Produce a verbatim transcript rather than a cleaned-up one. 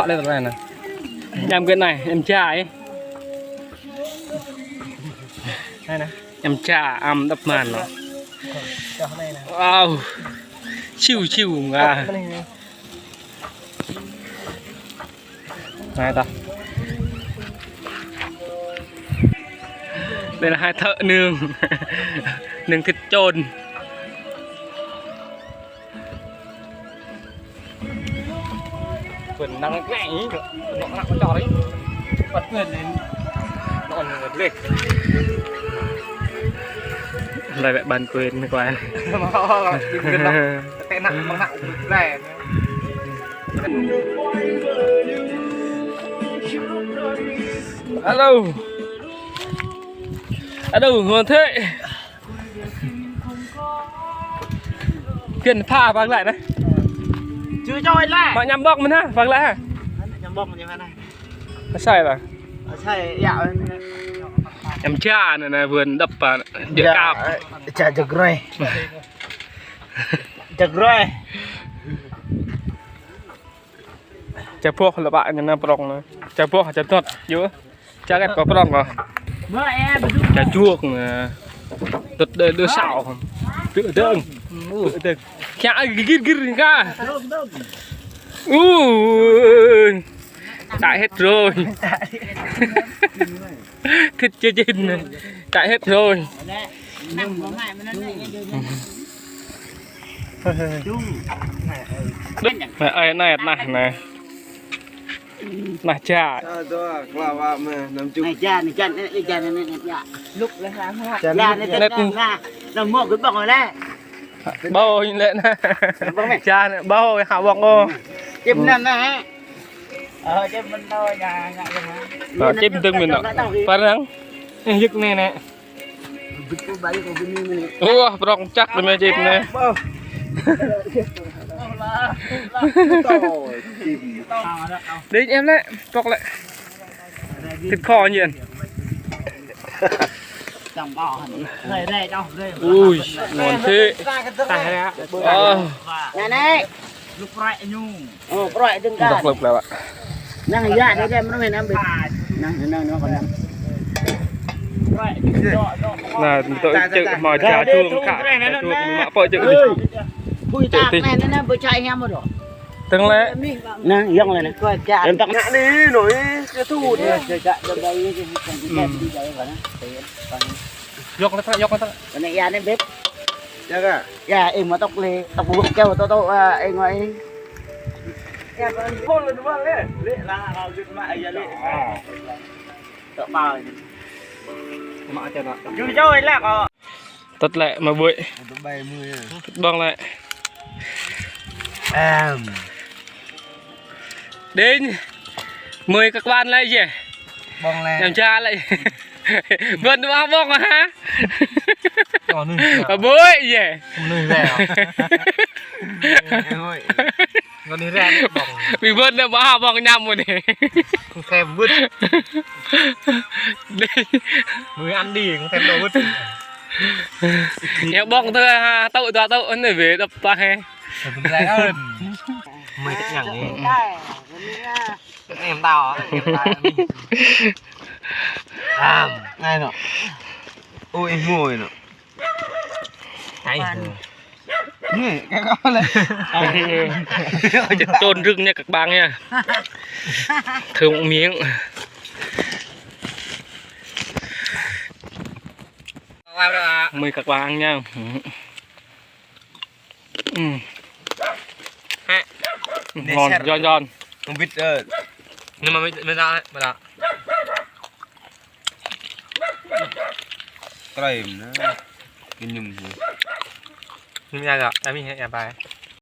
Pă lĕ tơlơi anai. Ñăm kơ anai, em ča ih. Anai anai. Em ča, ăm đăp man anŭn. Čoh anai anai. Wow. Čiu čiu ngă. Anai anai. Anai ta. Đây là hai thợ nướng. Nướng thịt chôn. Quyền năng cái này, nó nặng cho đấy. Bắt quyền đến. Nó còn lê. Lại bạn bản quyền của anh. Tệ nặng, bằng nặng, lê. Alo. Alo, ngon thế. Kiên pha vang lại đấy. Chưa cho anh lại. Họ nhắm bóng mình ha, vang lại ha. Nhắm bóng như thế này. Nó sai là. Nó sai, dạ. Em cha này này, vườn đập à, địa cạp. Cha chụp rồi. Chụp rồi. Ča boh lĕ ƀă ñu anai prŏng anai. Ča boh, ča dŏt, yơh. Ča kĕt kơ prŏng kơ. Ča juôk anai. Dŏt đơ, đơ sào. Tơ dơ̆ng. Tơ dơ̆ng. Kiăng gir gir kơ. Ui. Chạy hết rồi. Thịt chưa chín này. Chạy hết rồi. Mẹ ơi, anai, anai, anai. Anai ča. Anai ča, anai ča, anai ča. Lŭk lĕ ha. Ča anai, anai, anai, anai. Anai mŏk kơ ƀơ̆ng lĕ. Ƀâo lĕ anai. Ƀơ̆ng mĕ. Ča anai ƀâo hă ƀơ̆ng ôh. Čim anai anai. Ơ, čim mơ̆n tơ, ya, ya, ya. Ơ, čim dơ̆ng mơ̆n tơ. Pơ anai. Ơ, yơk anai anai. Wah, prŏng čăk anai čim anai. Đing em lĕ, prŏng lĕ. Thịt kho ñen. Ui, ngon thế. Ơ. Anai anai. Lŭk prăk ñu. Ơ, prăk dơ̆ng kơ. Dŏ lŭk lĕ ƀă. Năng ya, dê dê mơnuih năm bit. Năng, năng, năng, năng. Anai, tơ čư̆ mă ča chuông kă. Ča chuông mă pơ čư̆ đi. Pui čư̆ tak đi. Anai, anai, anai, bơ čai hiam mơ̆ dŏ. Tơ̆ng lĕ. Năng, yŏng lĕ anai. Kơ ča. Yang tak nak ni, noi, ča tu. Ya, ča, ča, ča, ča, ča, ča, ča, ča, ča, ča. Yŏk lĕ, yŏk lĕ. Anai ya anai bit. Ya kơ? Ya, ih mă tŏk lĕ, tŏk buk keo tŏk tŏk, a, ih ngă ih. Ya, bang. Phone lĕ dua lĕ. Lĕ lah, kâo jut mă ya lĕ. Tŏk pao. Mă aja nak. Jut jauh lah kâo. Tơ̆t lĕ mă ƀuih. Tơ̆t ƀai mui. Tơ̆t ƀơ̆ng lĕ. Em. Đing. Mui kơ kơ ƀan lĕ yơh. Ƀơ̆ng lĕ. Em ča lĕ. Ƀơ̆ng dua ƀơ̆ng hă? Ơ, anai. Ƀuih yơh. Anai lĕ. Ƀơ̆ng anai lĕ ƀơ̆ng. Ƀing ƀơ̆ng anai ƀơ̆ng ñăm mơ̆n anai. Kơ̆ng sem ƀơ̆ng. Đing. Mui ăn đi, kơ̆ng sem dua ƀơ̆ng. Ya ƀơ̆ng tơ ha, tŏk dua tŏk anai bĕ đăp pă hĕ. Mui tơ̆t ñăng anai. Em tao, em tao. Am, anai nŏ. Ui, mui nŏ. Ai. Nè, kơ kâo lĕ. Čơt čôn rưng nha các bạn nha. Thơm miệng. Mời các bạn ăn nha. Ừ. Ha. Ngon, giòn giòn. Không biết, ờ. Nhưng mà mình, mình ra, mình ra. Kơrem anai. Kơñum anai. Ñu ya gă, kami ya, ya, pai.